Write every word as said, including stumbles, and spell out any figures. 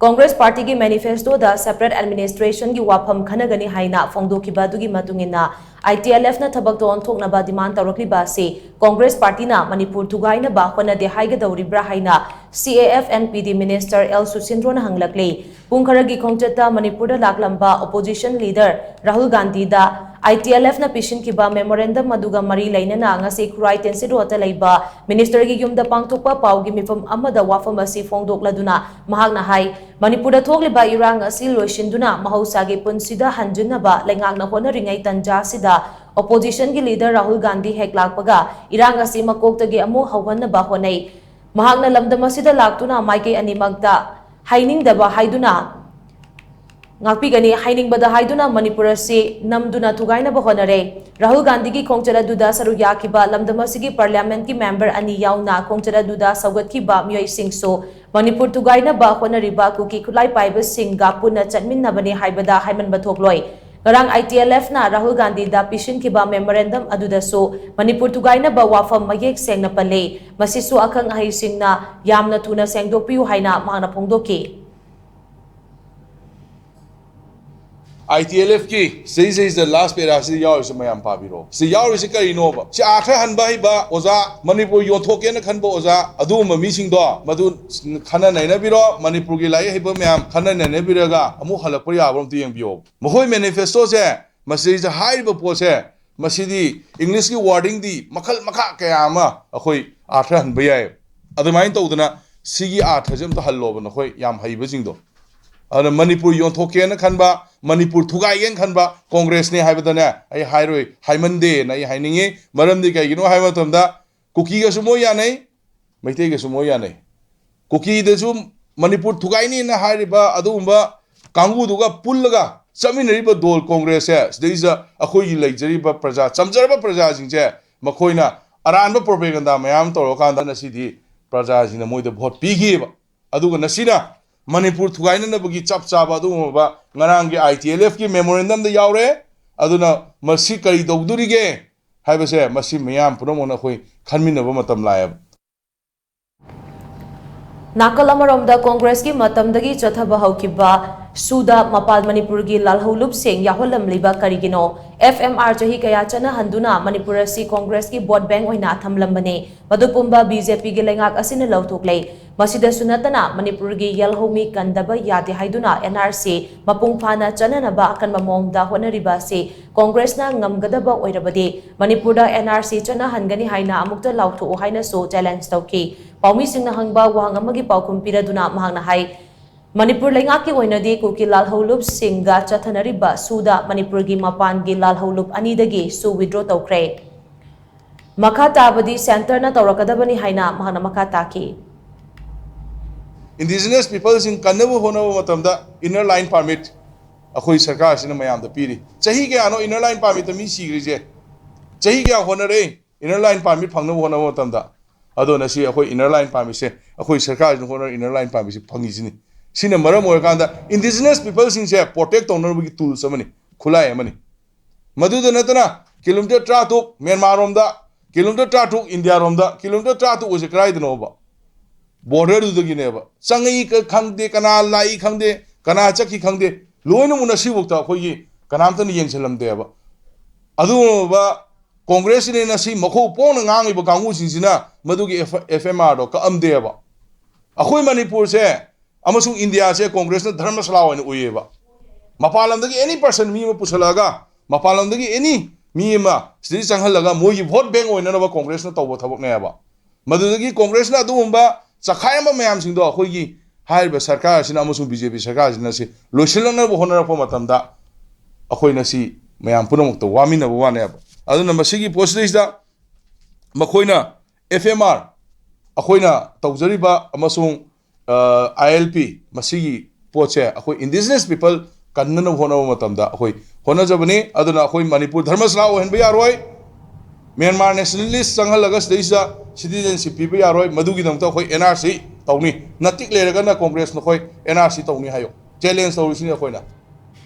ꯀꯣꯡꯒ꯭ꯔꯦꯁ ꯄꯥꯔꯇꯤꯒꯤ ꯃꯦꯅꯤꯐꯦꯁꯇꯣꯗ ꯁꯦꯄꯔꯦꯠ ꯑꯦꯗꯃꯤꯅꯤꯁꯇ꯭ꯔꯦꯁꯟꯒꯤ ꯋꯥꯐꯝ ꯈꯟꯅꯒꯅꯤ ꯍꯥꯏꯅ ꯐꯣꯡꯗꯣꯛꯈꯤꯕ ꯑꯗꯨꯒꯤ ꯃꯇꯨꯡ ꯏꯟꯅ, ꯑꯥꯏ ꯇꯤ ꯑꯦꯜ ꯑꯦꯐꯅ ꯊꯕꯛꯇ ꯑꯣꯟꯊꯣꯛꯅꯕ ꯗꯤꯃꯥꯟ ꯇꯧꯔꯛꯂꯤꯕ ꯑꯁꯤ ꯀꯣꯡꯒ꯭ꯔꯦꯁ ꯄꯥꯔꯇꯤꯅ ꯃꯅꯤꯄꯨꯔ ꯊꯨꯒꯥꯏꯅꯕ ꯍꯣꯠꯅꯗꯦ ꯍꯥꯏꯒꯗꯧꯔꯤꯕ꯭ꯔꯥ ꯍꯥꯏꯅ ꯁꯤ A F N P D minister L ꯁꯨꯁꯤꯟꯗ꯭ꯔꯣꯅ ꯍꯪꯂꯛꯂꯤ꯫ ꯄꯨꯡ ꯈꯔꯒꯤ ꯈꯣꯡꯆꯠꯇ ꯃꯅꯤꯄꯨꯔꯗ ꯂꯥꯛꯂꯝꯕ ꯑꯣꯄꯣꯖꯤꯁꯟ ꯂꯤꯗꯔ ꯔꯥꯍꯨꯜ ꯒꯥꯟꯙꯤꯗ ꯑꯥꯏ ꯇꯤ ꯑꯦꯜ ꯑꯦꯐꯅ ꯄꯤꯁꯤꯟꯈꯤꯕ ꯃꯦꯃꯣꯔꯦꯟꯗꯝ ꯑꯗꯨꯒ ꯃꯔꯤ ꯂꯩꯅꯅ ꯉꯁꯤ ꯈꯨꯔꯥꯏ ꯇꯦꯟꯁꯤꯠ ꯔꯣꯗꯇ ꯂꯩꯕ ꯃꯤꯅꯤꯁꯇꯔꯒꯤ ꯌꯨꯝꯗ ꯄꯥꯡꯊꯣꯛꯄ ꯄꯥꯎꯒꯤ ꯃꯤꯐꯝ ꯑꯃꯗ ꯋꯥꯐꯝ ꯑꯁꯤ ꯐꯣꯡꯗꯣꯛꯂꯗꯨꯅ ꯃꯍꯥꯛꯅ ꯍꯥꯏ, ꯃꯅꯤꯄꯨꯔꯗ ꯊꯣꯛꯂꯤꯕ ꯏꯔꯥꯡ ꯑꯁꯤ ꯂꯣꯏꯁꯤꯟꯗꯨꯅ ꯃꯍꯧꯁꯥꯒꯤ ꯄꯨꯟꯁꯤꯗ ꯍꯟꯖꯤꯟꯅꯕ ꯂꯩꯉꯥꯛꯅ ꯍꯣꯠꯅꯔꯤꯉꯩ ꯇꯟꯖꯥ ꯑꯁꯤꯗ ꯑꯣꯄꯣꯖꯤꯁꯟꯒꯤ ꯂꯤꯗꯔ ꯔꯥꯍꯨꯜ ꯒꯥꯟꯙꯤ ꯍꯦꯛ ꯂꯥꯛꯄꯒ ꯏꯔꯥꯡ ꯑꯁꯤ ꯃꯀꯣꯛꯇꯒꯤ ꯑꯃꯨꯛ ꯍꯧꯍꯟꯅꯕ ꯍꯣꯠꯅꯩ꯫ ꯃꯍꯥꯛꯅ ꯂꯝꯗꯝ ꯑꯁꯤꯗ ꯂꯥꯛꯇꯨꯅ ꯃꯥꯏꯀꯩ ꯑꯅꯤꯃꯛꯇ ꯍꯥꯏꯅꯤꯡꯗꯕ ꯍꯥꯏꯗꯨꯅ ꯉꯥꯛꯄꯤꯒꯅꯤ ꯍꯥꯏꯅꯤꯡꯕꯗ ꯍꯥꯏꯗꯨꯅ ꯃꯅꯤꯄꯨꯔ ꯑꯁꯤ ꯅꯝꯗꯨꯅ ꯊꯨꯒꯥꯏꯅꯕ ꯍꯣꯠꯅꯔꯦ꯫ ꯔꯥꯍꯨꯜ ꯒꯥꯟꯙꯤꯒꯤ ꯈꯣꯡꯆꯠ ꯑꯗꯨꯗ ꯁꯔꯨꯛ ꯌꯥꯈꯤꯕ ꯂꯝꯗꯝ ꯑꯁꯤꯒꯤ ꯄꯥꯔꯂꯤꯌꯥꯃꯦꯟꯠꯀꯤ ꯃꯦꯝꯕꯔ ꯑꯅꯤ ꯌꯥꯎꯅ ꯈꯣꯡꯆꯠ ꯑꯗꯨꯗ ꯁꯧꯒꯠꯈꯤꯕ ꯃꯤꯑꯣꯏꯁꯤꯡꯁꯨ ꯃꯅꯤꯄꯨꯔ ꯊꯨꯒꯥꯏꯅꯕ ꯍꯣꯠꯅꯔꯤꯕ ꯀꯨꯀꯤ ꯈꯨꯠꯂꯥꯏ ꯄꯥꯏꯕꯁꯤꯡꯒ ꯄꯨꯟꯅ ꯆꯠꯃꯤꯟꯅꯕꯅꯤ ꯍꯥꯏꯕꯗ ꯍꯥꯏꯃꯟꯕ ꯊꯣꯛꯂꯣꯏ꯫ ꯉꯔꯥꯡ ꯑꯥꯏ ꯇꯤ ꯑꯦꯜ ꯑꯦꯐꯅ ꯔꯥꯍꯨꯜ ꯒꯥꯟꯙꯤꯗ ꯄꯤꯁꯤꯟꯈꯤꯕ ꯃꯦꯃꯣꯔꯦꯟꯗꯝ ꯑꯗꯨꯗꯁꯨ ꯃꯅꯤꯄꯨꯔ ꯊꯨꯒꯥꯏꯅꯕ ꯋꯥꯐꯝ ꯃꯌꯦꯛ ꯁꯦꯡꯅ ꯄꯜꯂꯤ꯫ ꯃꯁꯤꯁꯨ ꯑꯈꯪ ꯑꯍꯩꯁꯤꯡꯅ ꯌꯥꯝꯅ ꯊꯨꯅ ꯁꯦꯡꯗꯣꯛꯄꯤꯌꯨ ꯍꯥꯏꯅ ꯃꯍꯥꯛꯅ ꯐꯣꯡꯗꯣꯛꯈꯤ꯫ ꯑꯥꯏ ꯇꯤ ꯑꯦꯜ ꯑꯦꯐꯀꯤ ꯁꯤꯗꯩꯁꯤꯗ ꯂꯥꯁ ꯄꯦꯔꯥꯁꯤꯗ ꯌꯥꯎꯔꯤꯁꯦ ꯃꯌꯥꯝ ꯄꯥꯕꯤꯔꯣ꯫ ꯁꯤ ꯌꯥꯎꯔꯤꯁꯦ ꯀꯔꯤꯅꯣꯕ? ꯁꯤ ꯑꯥꯔꯊ ꯍꯟꯕ ꯍꯩꯕ ꯑꯣꯖꯥ, ꯃꯅꯤꯄꯨꯔ ꯌꯣꯟꯊꯣꯛꯀꯦꯅ ꯈꯟꯕ ꯑꯣꯖꯥ, ꯑꯗꯨꯒꯨꯝꯕ ꯃꯤꯁꯤꯡꯗꯣ ꯃꯗꯨ ꯈꯟꯅ ꯅꯩꯅꯕꯤꯔꯣ꯫ ꯃꯅꯤꯄꯨꯔꯒꯤ ꯂꯥꯏꯔꯤꯛ ꯍꯩꯕ ꯃꯌꯥꯝ ꯈꯟꯅ ꯅꯩꯅꯕꯤꯔꯒ ꯑꯃꯨꯛ ꯍꯜꯂꯛꯄ ꯌꯥꯕ꯭ꯔꯥ ꯑꯝꯇ ꯌꯦꯡꯕꯤꯌꯣ꯫ ꯃꯈꯣꯏ ꯃꯦꯅꯤꯐꯦꯁꯇꯣꯁꯦ, ꯃꯁꯤꯗꯩꯁꯤꯗ ꯍꯥꯏꯔꯤꯕ ꯄꯣꯠꯁꯦ, ꯃꯁꯤꯗꯤ ꯏꯪꯂꯤꯁꯀꯤ ꯋꯥꯔꯗꯤꯡꯗꯤ ꯃꯈꯜ ꯃꯈꯥ ꯀꯌꯥ ꯑꯃ ꯑꯩꯈꯣꯏ ꯑꯥꯔꯊ ꯍꯟꯕ ꯌꯥꯏ꯫ ꯑꯗꯨꯃꯥꯏꯅ ꯇꯧꯗꯅ ꯁꯤꯒꯤ ꯑꯥꯔꯊꯁꯦ ꯑꯝꯇ ꯍꯜꯂꯣꯕ, ꯅꯈꯣꯏ ꯌꯥꯝ ꯍꯩꯕꯁꯤꯡꯗꯣ꯫ ꯑꯗꯨꯅ ꯃꯅꯤꯄꯨꯔ ꯌꯣꯟꯊꯣꯛꯀꯦꯅ ꯈꯟꯕ, ꯃꯅꯤꯄꯨꯔ ꯊꯨꯒꯥꯏꯒꯦꯅ ꯈꯟꯕ ꯀꯣꯡꯒ꯭ꯔꯦꯁꯅꯤ ꯍꯥꯏꯕꯗꯅꯦ ꯑꯩ ꯍꯥꯏꯔꯣꯏ, ꯍꯥꯏꯃꯟꯗꯦꯅ ꯑꯩ ꯍꯥꯏꯅꯤꯡꯉꯤ꯫ ꯃꯔꯝꯗꯤ ꯀꯩꯒꯤꯅꯣ ꯍꯥꯏꯕ ꯃꯇꯝꯗ ꯀꯨꯀꯤꯒꯁꯨ ꯃꯣꯏ ꯌꯥꯅꯩ, ꯃꯩꯇꯩꯒꯁꯨ ꯃꯣꯏ ꯌꯥꯅꯩ꯫ ꯀꯨꯀꯤꯗꯁꯨ ꯃꯅꯤꯄꯨꯔ ꯊꯨꯒꯥꯏꯅꯤꯅ ꯍꯥꯏꯔꯤꯕ ꯑꯗꯨꯒꯨꯝꯕ ꯀꯥꯡꯕꯨꯗꯨꯒ ꯄꯨꯜꯂꯒ ꯆꯠꯃꯤꯟꯅꯔꯤꯕ ꯗꯣꯜ ꯀꯣꯡꯒ꯭ꯔꯦꯁꯁꯦ, ꯁꯤꯗꯩꯁꯤꯗ ꯑꯩꯈꯣꯏꯒꯤ ꯂꯩꯖꯔꯤꯕ ꯄ꯭ꯔꯖꯥ, ꯆꯝꯖꯔꯕ ꯄ꯭ꯔꯖꯥꯁꯤꯡꯁꯦ ꯃꯈꯣꯏꯅ ꯑꯔꯥꯟꯕ ꯄ꯭ꯔꯣꯄꯦꯒꯟꯗꯥ ꯃꯌꯥꯝ ꯇꯧꯔꯀꯥꯟꯗ ꯉꯁꯤꯗꯤ ꯄ꯭ꯔꯖꯥꯁꯤꯡꯅ ꯃꯣꯏꯗ ꯚꯣꯠ ꯄꯤꯈꯤꯑꯕ꯫ ꯑꯗꯨꯒ ꯉꯁꯤꯅ ꯃꯅꯤꯄꯨꯔ ꯊꯨꯒꯥꯏꯅꯅꯕꯒꯤ ꯆꯞ ꯆꯥꯕ ꯑꯗꯨꯒꯨꯝꯂꯕ ꯉꯔꯥꯡꯒꯤ ꯑꯥꯏ ꯇꯤ ꯑꯦꯜ ꯑꯦꯐꯀꯤ ꯃꯦꯃꯣꯔꯦꯟꯗꯝꯗ ꯌꯥꯎꯔꯦ꯫ ꯑꯗꯨꯅ ꯃꯁꯤ ꯀꯔꯤ ꯇꯧꯗꯣꯔꯤꯒꯦ ꯍꯥꯏꯕꯁꯦ ꯃꯁꯤ ꯃꯤꯌꯥꯝ ꯄꯨꯝꯅꯃꯛꯅ ꯑꯩꯈꯣꯏ ꯈꯟꯃꯤꯟꯅꯕ ꯃꯇꯝ ꯂꯥꯛꯑꯦꯕ꯫ ꯅꯥꯀꯜ ꯑꯃꯔꯣꯝꯗ ꯀꯣꯡꯒ꯭ꯔꯦꯁꯀꯤ ꯃꯇꯝꯗꯒꯤ ꯆꯠꯊꯕ ꯍꯧꯈꯤꯕ ꯁꯨꯗ ꯃꯄꯥꯟ ꯃꯅꯤꯄꯨꯔꯒꯤ ꯂꯥꯜꯍꯧꯂꯨꯞꯁꯤꯡ ꯌꯥꯎꯍꯜꯂꯝꯂꯤꯕ ꯀꯔꯤꯒꯤꯅꯣ? ꯑꯦꯐ ꯑꯦꯝ ꯑꯥꯔ ꯆꯍꯤ ꯀꯌꯥ ꯆꯠꯅꯍꯟꯗꯨꯅ ꯃꯅꯤꯄꯨꯔ ꯑꯁꯤ ꯀꯣꯡꯒ꯭ꯔꯦꯁꯀꯤ ꯚꯣꯠ ꯕꯦꯡ ꯑꯣꯏꯅ ꯊꯝꯂꯝꯕꯅꯤ꯫ ꯃꯗꯨ ꯄꯨꯝꯕ ꯕꯤ ꯖꯦ ꯄꯤꯒꯤ ꯂꯩꯉꯥꯛ ꯑꯁꯤꯅ ꯂꯧꯊꯣꯛꯂꯦ꯫ ꯃꯁꯤꯗꯁꯨ ꯅꯠꯇꯅ ꯃꯅꯤꯄꯨꯔꯒꯤ ꯌꯦꯜꯍꯧꯃꯤ ꯀꯟꯗꯕ ꯌꯥꯗꯦ ꯍꯥꯏꯗꯨꯅ ꯑꯦꯟ ꯑꯥꯔ ꯁꯤ ꯃꯄꯨꯡ ꯐꯥꯅ ꯆꯠꯅꯅꯕ ꯑꯀꯟꯕ ꯃꯑꯣꯡꯗ ꯍꯣꯠꯅꯔꯤꯕ ꯑꯁꯤ ꯀꯣꯡꯒ꯭ꯔꯦꯁꯅ ꯉꯝꯒꯗꯕ ꯑꯣꯏꯔꯕꯗꯤ ꯃꯅꯤꯄꯨꯔꯗ ꯑꯦꯟ ꯑꯥꯔ ꯁꯤ ꯆꯠꯅꯍꯟꯒꯅꯤ ꯍꯥꯏꯅ ꯑꯃꯨꯛꯇ ꯂꯥꯎꯊꯣꯛꯎ ꯍꯥꯏꯅꯁꯨ ꯆꯦꯂꯦꯟꯖ ꯇꯧꯈꯤ꯫ ꯄꯥꯎꯃꯤꯁꯤꯡꯅ ꯍꯪꯕ ꯋꯥꯍꯪ ꯑꯃꯒꯤ ꯄꯥꯎꯈꯨꯝ ꯄꯤꯔꯗꯨꯅ ꯃꯍꯥꯛꯅ ꯍꯥꯏ, ꯃꯅꯤꯄꯨꯔ ꯂꯩꯉꯥꯛꯀꯤ ꯑꯣꯏꯅꯗꯤ ꯀꯨꯀꯤ ꯂꯥꯜꯍꯧꯂꯨꯞꯁꯤꯡꯒ ꯆꯠꯊꯅꯔꯤꯕ ꯁꯨꯗ ꯃꯅꯤꯄꯨꯔꯒꯤ ꯃꯄꯥꯟꯒꯤ ꯂꯥꯜꯍꯧꯂꯨꯞ ꯑꯅꯤꯗꯒꯤ ꯁꯨ ꯋꯤꯗ꯭ꯔꯣ ꯇꯧꯈ꯭ꯔꯦ꯫ ꯃꯈꯥ ꯇꯥꯕꯗꯤ ꯁꯦꯟꯇꯔꯅ ꯇꯧꯔꯛꯀꯗꯕꯅꯤ ꯍꯥꯏꯅ ꯃꯍꯥꯛꯅ ꯃꯈꯥ ꯇꯥꯈꯤ꯫ Indigenous peopleꯁꯤꯡ ꯀꯟꯅꯕ ꯍꯣꯠꯅꯕ ꯃꯇꯝꯗ inner line permit ꯑꯩꯈꯣꯏ ꯁꯔꯀꯥꯔꯁꯤꯅ ꯃꯌꯥꯝꯗ ꯄꯤꯔꯤ꯫ ꯆꯍꯤ ꯀꯌꯥꯅꯣ inner line permitꯇ ꯃꯤ ꯁꯤꯈ꯭ꯔꯤꯁꯦ? ꯆꯍꯤ ꯀꯌꯥ ꯍꯣꯠꯅꯔꯦ inner line permit ꯐꯪꯅꯕ ꯍꯣꯠꯅꯕ ꯃꯇꯝꯗ? ꯑꯗꯣ ꯉꯁꯤ ꯑꯩꯈꯣꯏ inner line permitꯁꯦ ꯑꯩꯈꯣꯏ ꯁꯔꯀꯥꯔꯁꯤꯅ ꯍꯣꯠꯅꯔ inner line permitꯁꯦ ꯐꯪꯉꯤꯁꯤꯅꯤ꯫ ꯁꯤꯅ ꯃꯔꯝ ꯑꯣꯏꯔꯀꯥꯟꯗ Indigenous peopleꯁꯤꯡꯁꯦ protect ꯇꯧꯅꯕꯒꯤ tools ꯑꯃꯅꯤ, ꯈꯨꯠꯂꯥꯏ ꯑꯃꯅꯤ꯫ ꯃꯗꯨꯗ ꯅꯠꯇꯅ kilometre ꯇꯔꯥꯇꯔꯨꯛ ꯃ꯭ꯌꯥꯟꯃꯥꯔꯔꯣꯝꯗ, kilometre ꯇꯔꯥꯇꯔꯨꯛ ꯏꯟꯗꯤꯌꯥꯔꯣꯝꯗ, kilometre ꯇꯔꯥꯇꯔꯨꯛ ꯑꯁꯦ ꯀꯗꯥꯏꯗꯅꯣꯕ? Borderꯗꯨꯗꯒꯤꯅꯦꯕ꯫ ꯆꯪꯉꯛꯏ ꯈ-, ꯈꯪꯗꯦ, ꯀꯅꯥ ꯂꯥꯛꯏ ꯈꯪꯗꯦ, ꯀꯅꯥ ꯆꯠꯈꯤ ꯈꯪꯗꯦ, ꯂꯣꯏꯅꯃꯛ ꯉꯁꯤꯐꯥꯎꯗ ꯑꯩꯈꯣꯏꯒꯤ ꯀꯅꯥꯝꯇꯅ ꯌꯦꯡꯁꯤꯜꯂꯝꯗꯦꯕ꯫ ꯑꯗꯨꯒꯨꯝꯂꯕ ꯀꯣꯡꯒ꯭ꯔꯦꯁꯁꯤꯅ ꯉꯁꯤ ꯃꯈꯣꯡ ꯄꯣꯡꯅ ꯉꯥꯡꯉꯤꯕ ꯀꯥꯡꯕꯨꯁꯤꯡꯁꯤꯅ ꯃꯗꯨꯒꯤ ꯑꯦꯐ-, ꯑꯦꯐ ꯑꯦꯝ ꯑꯥꯔꯗꯣ ꯀꯛꯑꯝꯗꯦꯕ꯫ ꯑꯩꯈꯣꯏ ꯃꯅꯤꯄꯨꯔꯁꯦ ꯑꯃꯁꯨꯡ ꯏꯟꯗꯤꯌꯥꯁꯦ ꯀꯣꯡꯒ꯭ꯔꯦꯁꯅ ꯙꯔꯃꯁꯥꯂꯥ ꯑꯣꯏꯅ ꯎꯏꯌꯦꯕ꯫ ꯃꯄꯥꯟ ꯂꯝꯗꯒꯤ any person ꯃꯤ ꯑꯃ ꯄꯨꯁꯜꯂꯛꯑꯒ, ꯃꯄꯥꯟ ꯂꯝꯗꯒꯤ any ꯃꯤ ꯑꯃ ꯁꯤꯗ ꯆꯪꯍꯜꯂꯒ ꯃꯣꯏꯒꯤ vote bank ꯑꯣꯏꯅꯅꯕ ꯀꯣꯡꯒ꯭ꯔꯦꯁꯅ ꯇꯧꯕ ꯊꯕꯛꯅꯦꯕ꯫ ꯃꯗꯨꯗꯒꯤ ꯀꯣꯡꯒ꯭ꯔꯦꯁꯅ ꯑꯗꯨꯒꯨꯝꯕ ꯆꯈꯥꯏꯔꯝꯕ ꯃꯌꯥꯝꯁꯤꯡꯗꯣ ꯑꯩꯈꯣꯏꯒꯤ ꯍꯥꯏꯔꯤꯕ ꯁꯔꯀꯥꯔ ꯑꯁꯤꯅ ꯑꯃꯁꯨꯡ ꯕꯤ ꯖꯦ ꯄꯤ ꯁꯔꯀꯥꯔ ꯑꯁꯤꯅ ꯁꯤ ꯂꯣꯏꯁꯤꯜꯂꯛꯅꯕ ꯍꯣꯠꯅꯔꯛꯄ ꯃꯇꯝꯗ ꯑꯩꯈꯣꯏꯅ ꯁꯤ ꯃꯌꯥꯝ ꯄꯨꯝꯅꯃꯛꯇ ꯋꯥꯃꯤꯟꯅꯕ ꯋꯥꯅꯦꯕ꯫ ꯑꯗꯨꯅ ꯃꯁꯤꯒꯤ ꯄꯣꯠꯁꯤꯗꯩꯁꯤꯗ ꯃꯈꯣꯏꯅ ꯑꯦꯐ ꯑꯦꯝ ꯑꯥꯔ, ꯑꯩꯈꯣꯏꯅ ꯇꯧꯖꯔꯤꯕ ꯑꯃꯁꯨꯡ ꯑꯥꯏ ꯑꯦꯜ ꯄꯤ, ꯃꯁꯤꯒꯤ ꯄꯣꯠꯁꯦ ꯑꯩꯈꯣꯏ Indigenous people ꯀꯟꯅꯅꯕ ꯍꯣꯠꯅꯕ ꯃꯇꯝꯗ ꯑꯩꯈꯣꯏ ꯍꯣꯠꯅꯖꯕꯅꯤ꯫ ꯑꯗꯨꯅ ꯑꯩꯈꯣꯏ ꯃꯅꯤꯄꯨꯔ ꯙꯔꯃꯁꯥꯂꯥ ꯑꯣꯏꯍꯟꯕ ꯌꯥꯔꯣꯏ꯫ ꯃ꯭ꯌꯥꯟꯃꯥꯔ nationalist ꯆꯪꯍꯜꯂꯒ ꯁꯤꯗꯩꯁꯤꯗ citizenship ꯄꯤꯕ ꯌꯥꯔꯣꯏ꯫ ꯃꯗꯨꯒꯤꯗꯃꯛꯇ ꯑꯩꯈꯣꯏ ꯑꯦꯟ ꯑꯥꯔ ꯁꯤ ꯇꯧꯅꯤ꯫ ꯅꯇꯤꯛ ꯂꯩꯔꯒꯅ ꯀꯣꯡꯒ꯭ꯔꯦꯁ ꯅꯈꯣꯏ ꯑꯦꯟ ꯑꯥꯔ ꯁꯤ ꯇꯧꯅꯤ ꯍꯥꯏꯌꯨ꯫ Challenge ꯇꯧꯔꯤꯁꯤꯅꯤ ꯑꯩꯈꯣꯏꯅ꯫